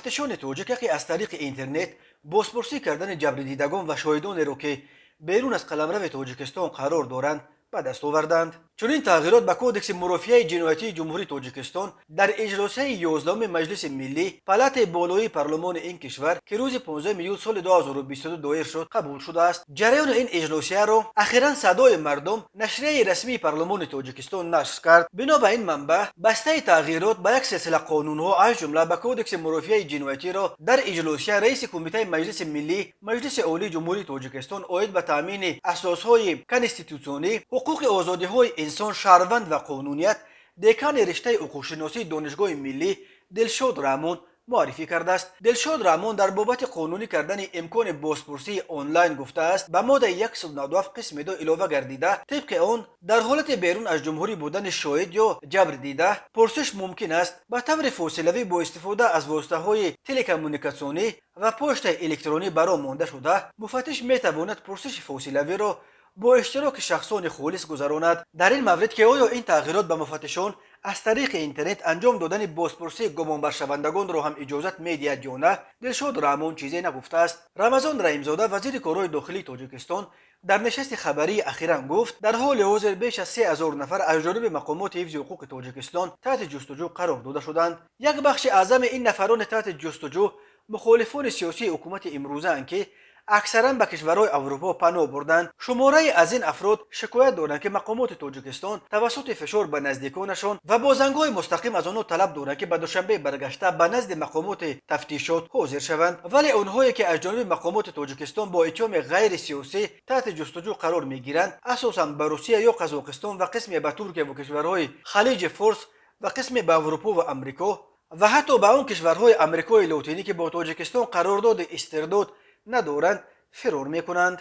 Муфаттишони тоҷик яке аз тариқи интернет бозпурсӣ кардани ҷабрдидагон ва шоҳидонеро, ки берун аз қаламрави Тоҷикистон қарор доранд, ба даст оварданд. Чунин тағйирот ба Кодекси мурофиаи ҷиноятии Ҷумҳурии Тоҷикистон дар иҷлосияи 11-уми Маҷлиси миллӣ, палатаи болоии парлумони ин кишвар, ки рӯзи 15 июл соли 2022 доир шуд, қабул шудааст. Ҷараёни ин иҷлосияро ахиран «Садои мардум», нашрияи расмии парлумони Тоҷикистон, нашр кард. Бино ба ин манбаъ, бастаи тағйирот ба як силсила қонунҳо, аз ҷумла ба Кодекси мурофиаи ҷиноятиро дар иҷлосия раиси Кумитаи Маҷлиси миллӣ, Маҷлиси Олии Ҷумҳурии Тоҷикистон оид ба таъмини асосҳои конститутсионӣ, ҳуқуқи озодиҳои инсон, шаҳрванд ва қонуният, декани риштаи ҳуқуқшиносии Донишгоҳи миллӣ Дилшод Раҳмон муаррифӣ кардааст. Дилшод Раҳмон дар бобати қонунӣ кардани имкони бозпурсии онлайн гуфтааст, ба моддаи 197 қисми 2 илова гардида, тибқи он дар ҳолати берун аз ҷумҳурӣ будани шоҳид ё ҷабрдида пурсиш мумкин аст ба таври фосилавӣ бо истифода аз воситаҳои телекоммуникатсионӣ ва почтаи электронӣ ба роҳ монда шуда, муфаттиш метавонад пурсиши фосилавиро бо иштироки шахсони холис гузаронад. Дар ин маврид ки оё ин тағйирот ба муфаттишон аз тариқи интернет анҷом додани бозпурсии гумонбаршавандагонро ҳам иҷозат медиҳад ё на, Дилшод Раҳмон чизе нагуфтааст. Рамазон Раҳимзода, вазири корҳои дохилии Тоҷикистон, дар нишасти хабарии ахиран гуфт, дар ҳоли ҳозир беш аз 3000 нафар аз ҷониби мақомоти ҳифзи ҳуқуқи Тоҷикистон таҳти ҷустуҷӯ қарор дода шуданд. Як бахши аъзами ин нафарони таҳти ҷустуҷӯ мухолифони сиёсии ҳукумати имрӯзаанд, ки аксаран ба кишварҳои Аврупо паноҳ бурданд. Шумораи аз ин афрод шикоят доранд, ки мақомоти Тоҷикистон тавассути фишор ба наздиконашон ва бо зангҳои мустақим аз онҳо талаб доранд, ки ба Душанбе баргашта, ба назди мақомоти тафтишот ҳозир шаванд. Вале онҳое, ки аз ҷониби мақомоти Тоҷикистон бо иттиҳоми ғайрисиёсӣ таҳти ҷустуҷӯ қарор мегиранд, асосан ба Русия ё Қазоқистон ва қисме ба Туркия ва кишварҳои Халиҷи Форс ва қисме ба Аврупо ва Амрико ва ҳатто ба он кишварҳои Амрикои Лотинӣ, ки бо Тоҷикистон қарордоди истирдод надоранд, фирор мекунанд.